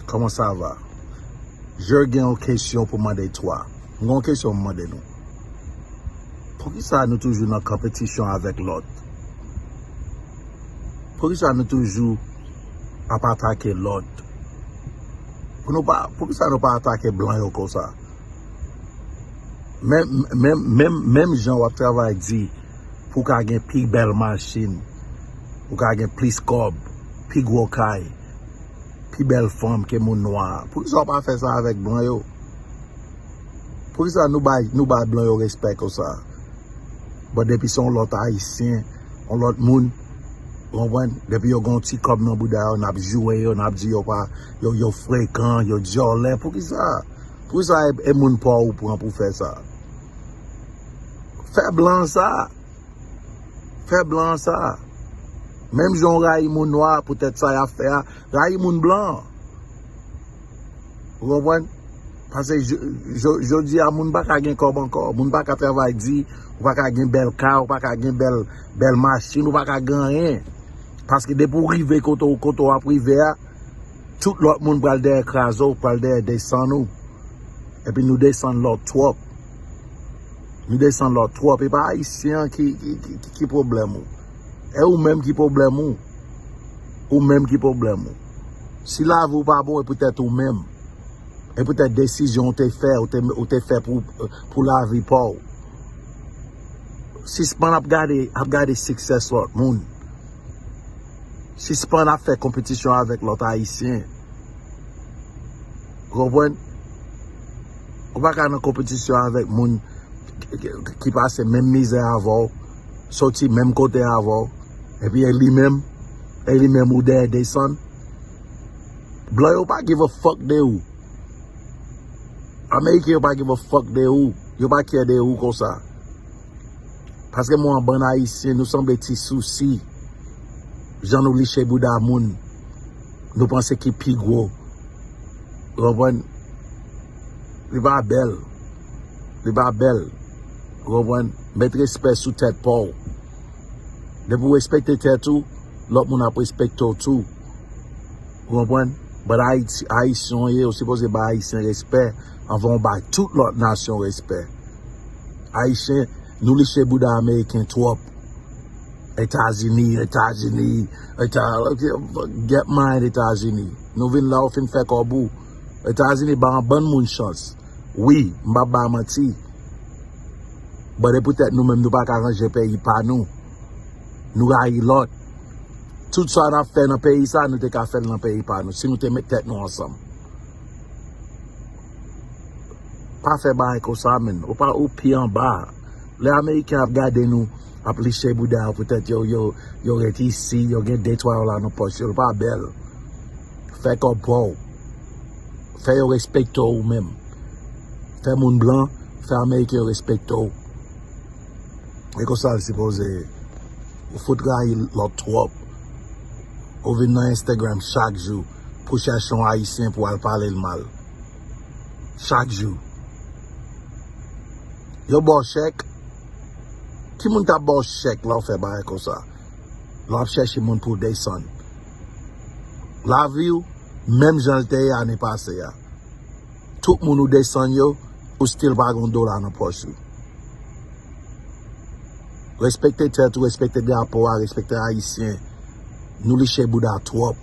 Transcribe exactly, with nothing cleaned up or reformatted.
Comment ça va? Je gen yon kesyon pou mande twa. M gen yon kesyon pou mande nou. Poukisa nou toujou nan konpetisyon avèk lòt? Poukisa nou toujou ap atake lòt? Pou nou pa, poukisa nou pa atake blan yo konsa? Menm, menm, menm, menm jan w ap travay di pou w ka gen pi bèl machin, pou w ka gen plis kòb, pi gwo kay, pi bèl fanm ke moun nwa a. Poukisa w pa fè sa avèk blan yo? Poukisa nou bay, nou bay blan yo respè konsa? Bon, depi se yon lòt Ayisyen, yon lòt moun, ou konprann? Depi yo gen yon ti kòb nan bouda yo, n ap joure yo, n ap di yo pa, yo, yo frekan, yo dyòlè. Poukisa? Poukisa e, e moun pa w ou pran pou fè sa? Fè blan sa. Fè blan sa. Menm jan w rayi moun nwa, poutèt sa y ap fè a, rayi moun blan. Ou konprann? Paske jo-, jo-, jodi a, moun pa ka gen kòb ankò. Moun pa ka travay di, ou pa ka gen bèl kay, ou pa ka gen bèl, bèl machin, ou pa ka gen anyen. Paske depi w rive kote w, kote w ap rive a, tout lòt moun pral dèyè kraze w, pral dèyè desann ou. Epi nou desann lòt twòp. Nou desann lòt twòp. E pa Ayisyen an ki, ki, ki, ki, ki pwoblèm ou. E ou menm ki pwoblèm ou. Ou menm ki pwoblèm ou. Si lavi w pa bon, e poutèt ou menm. E poutèt desizyon ou te fè, ou te, ou te fè pou, pou lavi pa w. Sispann ap gade, ap gade siksès lòt moun. Sispann ap fè konpetisyon avèk lòt Ayisyen. Ou konprann? Ou pa ka nan konpetisyon avèk moun ki, ki, ki pase menm mizè avè w, soti menm kote avè w, epi e li menm, e li menm ou dèyè desann. Blan yo pa give a fuck de ou. Ameriken yo pa give a fuck de ou. Yo pa care de ou konsa. Paske mwen, bann Ayisyen, nou sanble ti sousi. Jan nou liche bouda moun. Nou panse ki pi gwo. Ou konprann? Li pa bèl. Li pa bèl. Ou konprann? Met respè sou tèt pa w. Depi w respekte tèt ou, lòt moun ap respekte w tou. Ou konprann? But Ayiti, Ayisyen w ye, ou sipoze bay Ayisyen respè anvan w bay tout lòt nasyon respè. Ayisyen, nou liche bouda Ameriken twòp. Etazini, Etazini, Eta-, get mine Etazini. Nou vin la, ou fin fè kòb ou. Etazini ba yon bann moun chans. Wi, m p ap ba manti. But e poutèt nou menm nou pa ka ranje peyi pa nou. Nou rayi lòt. Tout sa n ap fè nan peyi sa, nou te ka fè l nan peyi pa nou, si nou te met tèt nou ansanm. Pa fè bagay konsa, menn. Ou pa, ou pye anba. Lè Ameriken ap gade nou, ap liche bouda yo, poutèt yo, yo, yo ret isi, yo gen de twa dola nan pòch yo, l pa bèl. Fè kòb pa w. Fè yo respekte w ou menm. Fè moun blan, fè Ameriken yo respekte w. E konsa l sipoze ye. Ou fout rayi lòt twòp. Ou vin nan Instagram chak jou pou chèche yon Ayisyen pou al pale l mal. Chak jou. Yo ba w chèk. Ki moun t ap ba w chèk lè w fè bagay konsa? Lè w ap chèche moun pou w desann. Lavi w, menm jan l te ye ane pase a. Tout moun ou desann yo, ou still pa gen yon dola nan pòch ou. Respekte tèt ou, respekte drapo a, respekte Ayisyen. Nou liche bouda twòp.